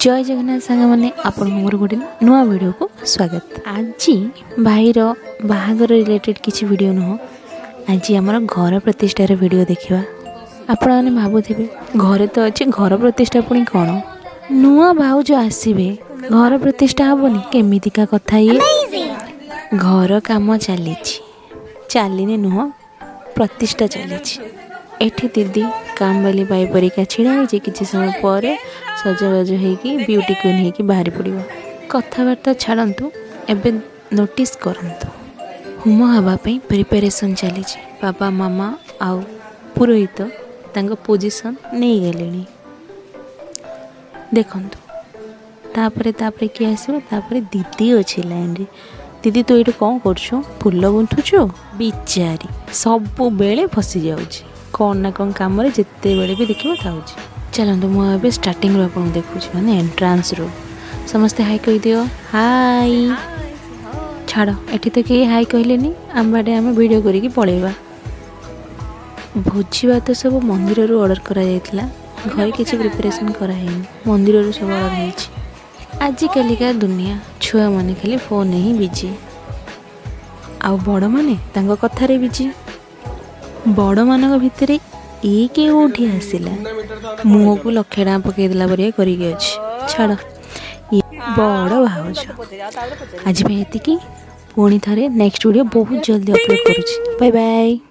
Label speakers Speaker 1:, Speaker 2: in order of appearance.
Speaker 1: ଜୟ ଜଗନ୍ନାଥ ସାଙ୍ଗମାନେ, ଆପଣଙ୍କୁ ମୋର ଗୋଟେ ନୂଆ ଭିଡ଼ିଓକୁ ସ୍ୱାଗତ। ଆଜି ଭାଇର ବାହାଘର ରିଲେଟେଡ଼୍ କିଛି ଭିଡ଼ିଓ ନୁହଁ, ଆଜି ଆମର ଘର ପ୍ରତିଷ୍ଠାର ଭିଡ଼ିଓ ଦେଖିବା। ଆପଣମାନେ ଭାବୁଥିବେ, ଘରେ ତ ଅଛି, ଘର ପ୍ରତିଷ୍ଠା ପୁଣି କ'ଣ? ନୂଆ ଭାଉଜ ଆସିବେ, ଘର ପ୍ରତିଷ୍ଠା ହେବନି? କେମିତିକା କଥା ଇଏ? ଘର କାମ ଚାଲିଛି, ଚାଲିନି ନୁହଁ, ପ୍ରତିଷ୍ଠା ଚାଲିଛି। ଏଠି ଦିଦି କାମବାଲି ବାଇ ପରିକା ଛିଡ଼ା ହେଇଛି। କିଛି ସମୟ ପରେ ସଜବାଜ ହେଇକି ବିୟୁଟି କୁଇନ୍ ହେଇକି ବାହାରି ପଡ଼ିବ। କଥାବାର୍ତ୍ତା ଛାଡ଼ନ୍ତୁ, ଏବେ ନୋଟିସ୍ କରନ୍ତୁ, ହୋମ ହେବା ପାଇଁ ପ୍ରିପାରେସନ୍ ଚାଲିଛି। ବାବା, ମାମା ଆଉ ପୁରୋହିତ ତାଙ୍କ ପୋଜିସନ୍ ନେଇଗଲେଣି। ଦେଖନ୍ତୁ, ତାପରେ ତାପରେ କିଏ ଆସିବ? ତାପରେ ଦିଦି ଅଛି ଲାଇନ୍ରେ। ଦିଦି, ତୁ ଏଇଠି କ'ଣ କରୁଛୁ? ଫୁଲ ଗୁନ୍ଥୁଛୁ? ବିଚାରୀ ସବୁବେଳେ ଫସି ଯାଉଛି କ'ଣ ନା କ'ଣ କାମରେ, ଯେତେବେଳେ ବି ଦେଖିବ ଥାଉଛି। ଚାଲନ୍ତୁ, ମୁଁ ଏବେ ଷ୍ଟାର୍ଟିଂରୁ ଆପଣଙ୍କୁ ଦେଖୁଛି, ମାନେ ଏଣ୍ଟ୍ରାନ୍ସରୁ। ସମସ୍ତେ ହାଇ କହିଦିଅ, ହାଇ। ଛାଡ଼, ଏଠି ତ କେହି ହାଇ କହିଲେନି। ଆମ ବାଟେ ଆମେ ଭିଡ଼ିଓ କରିକି ପଳେଇବା। ଭୋଜି ଭାତ ସବୁ ମନ୍ଦିରରୁ ଅର୍ଡ଼ର କରାଯାଇଥିଲା। ଘରେ କିଛି ପ୍ରିପାରେସନ୍ କରାହେଇନି, ମନ୍ଦିରରୁ ସବୁ ଅର୍ଡ଼ର ହେଇଛି। ଆଜିକାଲିକା ଦୁନିଆ, ଛୁଆମାନେ ଖାଲି ଫୋନ୍ରେ ହିଁ ବିଜି ଆଉ ବଡ଼ମାନେ ତାଙ୍କ କଥାରେ ବିଜି। ବଡ଼ମାନଙ୍କ ଭିତରେ ଇଏ କେଉଁଠି ଆସିଲା? ମୁହଁକୁ ଲକ୍ଷେ ଟଙ୍କା ପକେଇଦେଲା ପରିକା କରିକି ଅଛି। ଛାଡ଼, ଇଏ ବଡ଼ ଭାଉଜ। ଆଜି ପାଇଁ ଏତିକି। ପୁଣି ଥରେ ନେକ୍ସଟ ଭିଡ଼ିଓ ବହୁତ ଜଲ୍ଦି ଅପଲୋଡ଼ କରୁଛି। Bye bye.